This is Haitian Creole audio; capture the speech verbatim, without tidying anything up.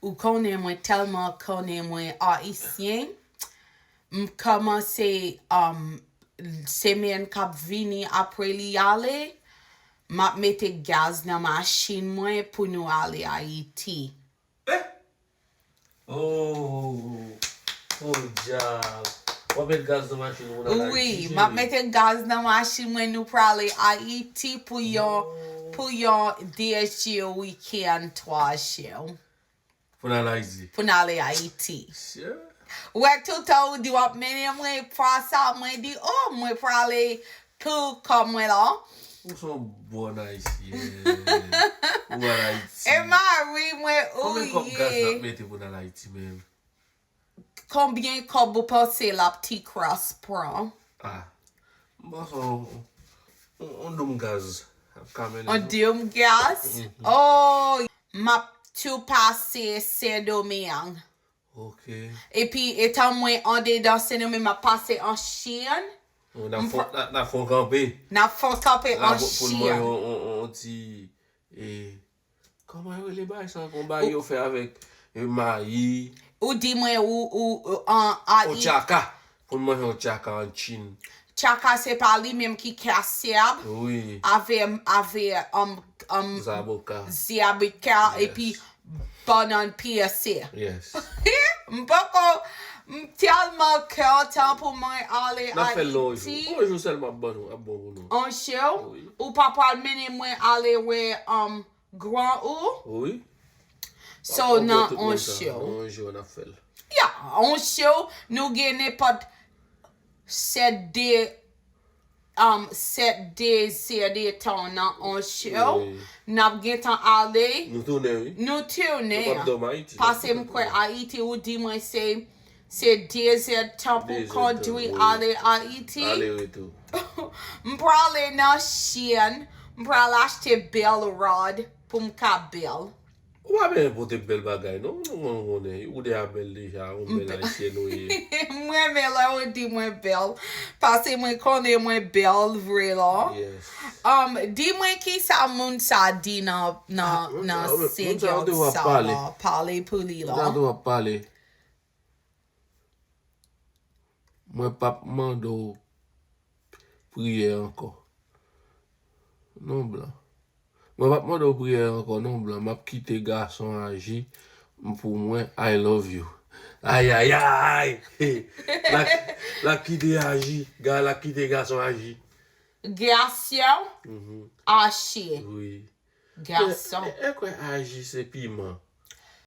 Ou konnen mwen tèlman konnen mwen Ayisyen, m kòmanse, um, semèn k ap vini apre li ale, m ap mete gaz nan machin mwen pou nou ale Ayiti. Oh, oh, dyab. W ap met gaz nan machin ou nan Ayiti, Wi, m ap mete gaz nan machin mwen, nou prale Ayiti pou yon, pou yon de jou, weekend, twa jou. Pou n al Ayiti. Pou n ale Ayiti. Ou wè, toutan ou di w ap mennen mwen, fwa sa, mwen di, oh, mwen prale pou kò mwen la. Ou se yon bon Ayisyèn. Ou al Ayiti. E mari mwen ou ye. Konbyen kòb gaz n ap mete pou n al Ayiti menm? Konbyen kòb ou panse l ap ti kras pran? Ah, m panse yon, yon, yon doum gaz ap ka mennen nou. Yon doum gaz? Oh, m ap tou pase Sendomeng. Ok. Epi, etan mwen andedan Sendomeng, m ap pase an Chin. Oh, n ap fon, n ap, n ap fon kanpe. N ap fon kanpe an Chin. Pou n manje yon, yon, yon ti, e, kòman yo rele bagay sa ankò? Yon bagay yo fè avèk, e, mayi. Ou di mwen ou, ou, ou an Ayiti. Yon tchaka. Pou n manje yon tchaka an Chin. Tchaka se pa li menm ki kasyab. Wi. Avè, avè, um, um, zaboka. Zaboka, epi bannann pyese. Yes. M poko, m tèlman kontan pou mwen ale Ayiti. N ap fè l nan yon jou. Yon jou sèlman ap bon, ap bon pou nou. Yon jou? Wi. Ou pa pral mennen mwen ale wè, um, gran ou? Wi. So, nan yon jou. Nan yon jou, n ap fè l. Ya, yon jou, nou gen nenpòt sèt de, um, sèt de zè de tan nan yon jou. Wi. N ap gentan ale. Nou tounen, wi. Nou tounen. Nou p ap dòmi Ayiti. Paske m kwè Ayiti, ou di mwen se Se de zèdtan pou kondwi ale Ayiti. M prale nan Chin, m pral achte bèl rad pou m ka bèl. Ou pa bezwen pote bèl bagay non, nou konn konnen ou deja bèl deja, yon bèl ayisyèn ou ye. M renmen lè ou di mwen bèl, paske mwen konnen mwen bèl vre la. Um, di mwen kisa moun sa di nan, nan, nan sengèt sa la, pale pou li la. Mwen p ap mande w priyè ankò. Non, blan. Mwen p ap mande w priyè ankò, non, blan. M ap kite gason aji pou mwen. I love you. Ayayay! L ap, l ap kite aji. L ap kite gason aji. Gason aji. Wi. Gason. E kwè aji se piman.